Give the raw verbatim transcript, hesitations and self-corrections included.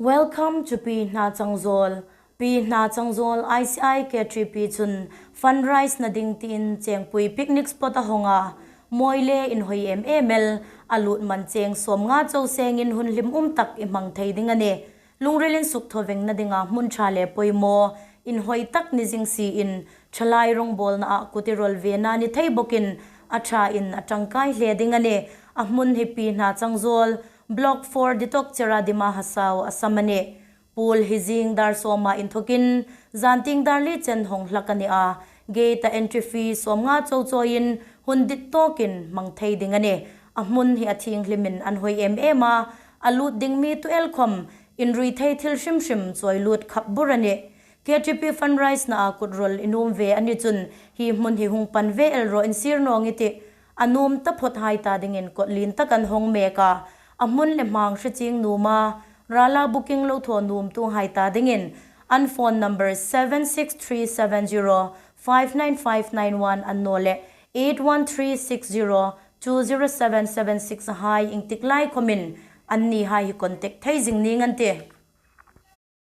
Welcome to Pi Hna Changzawl. Pi Hna Changzawl I C I K T P chun fundraise na ding tiin Chengpui picnic spot a hawng a, mawi le inhawi em em el a lut man cheng sawmnga chau sengin hun hlim um tak i hmang thei ding a nih. Lungril insukthaw vengna dinga hmun ṭha le poimaw, inhawi tak ni zing siin, ṭhalai rawngbawlna ah kut i rawl vena ni thei bawkin, a ṭha in a ṭangkai hle ding a nih. A hmun hi Pi Hna Changzawl, Block four Ditok Chera Dima Hasao Assam a nih. Pool hi zing dar sawma inthawkin, zantieng dar li chen hawng hlak a ni a, gate-a entry fee sawmnga chau chawiin hun dit tawkin hmang thei ding a nih. A hmun hi a thienghlimin an hawi em em a, a lut ding mi tu el khawm inrui thei thil hrim hrim chawi lut khap bur a nih. K T P fundraise-na a kut rawl i nuom ve a ni chun, hi hmun hi hung pan ve el rawh, insir naw ning i tih. A nuom taphawt hai ta dingin kawtlien tak an hawng mek a, a hmun le hmang hre chieng nuom a, rala booking lo thaw nuom tu hai ta dingin an phone number seven six three seven zero five nine five nine one an naw leh eight one three six zero two zero seven seven six hai iengtik lai khawmin anni hai hi contact thei zing ning an tih.